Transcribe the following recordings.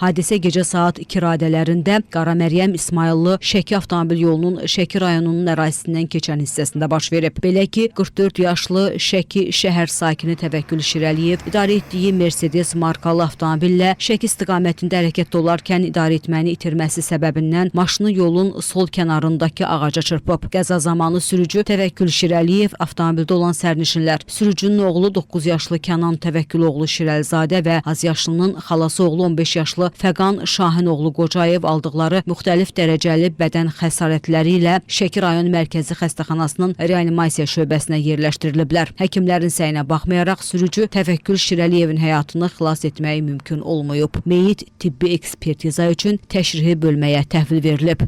Hadisə gecə saat 2 radələrində Qara Məryəm İsmayıllı Şəki avtomobil yolunun Şəki rayonunun ərazisindən keçən hissəsində baş verib. Belə ki, 44 yaşlı Şəki şəhər sakini Təvəkkül Şirəliyev idarə etdiyi Mercedes markalı avtomobillə Şəki istiqamətində hərəkətdə olarkən idarə etməni itirməsi səbəbindən maşını yolun sol kənarındakı ağaca çırpıb. Qəza zamanı sürücü Təvəkkül Şirəliyev, avtomobildə olan sərnişinlər, sürücünün oğlu 9 yaşlı Kənan Təvəkküloğlu Şirəlizadə və azyaşlının xalası oğlu 15 yaşlı Fəqan Şahinoğlu Qocayev aldıqları müxtəlif dərəcəli bədən xəsarətləri ilə Şəki rayon mərkəzi xəstəxanasının reanimasiya şöbəsinə yerləşdiriliblər. Həkimlərin səyinə baxmayaraq sürücü Təvəkkül Şirəliyevin həyatını xilas etmək mümkün olmayıb. Meyit tibbi ekspertiza üçün təşrihi bölməyə təhvil verilib.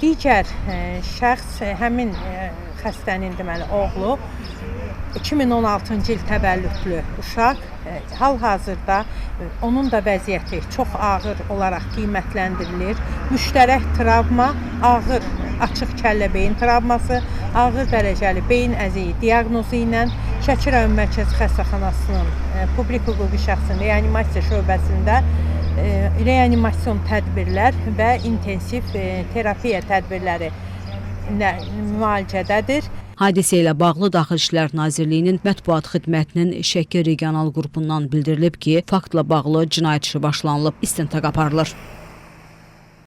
Digər şəxs həmin xəstənin deməli oğlu 2016-cı il təvəllüdlü uşaq hal-hazırda onun da vəziyyəti çox ağır olaraq qiymətləndirilir. Müştərək travma, ağır açıq kəllə beyin travması, ağır dərəcəli beyin əziyi diaqnozu ilə Şəki rayon Mərkəzi Xəstəxanasının publik hüquqi şəxsin reanimasiya şöbəsində reanimasion tədbirlər və intensiv terapiya tədbirləri müalicədədir. Hadisə ilə bağlı Daxili İşlər Nazirliyinin mətbuat xidmətinin Şəki regional qrupundan bildirilib ki, faktla bağlı cinayət işi başlanılıb, istintaq aparılır.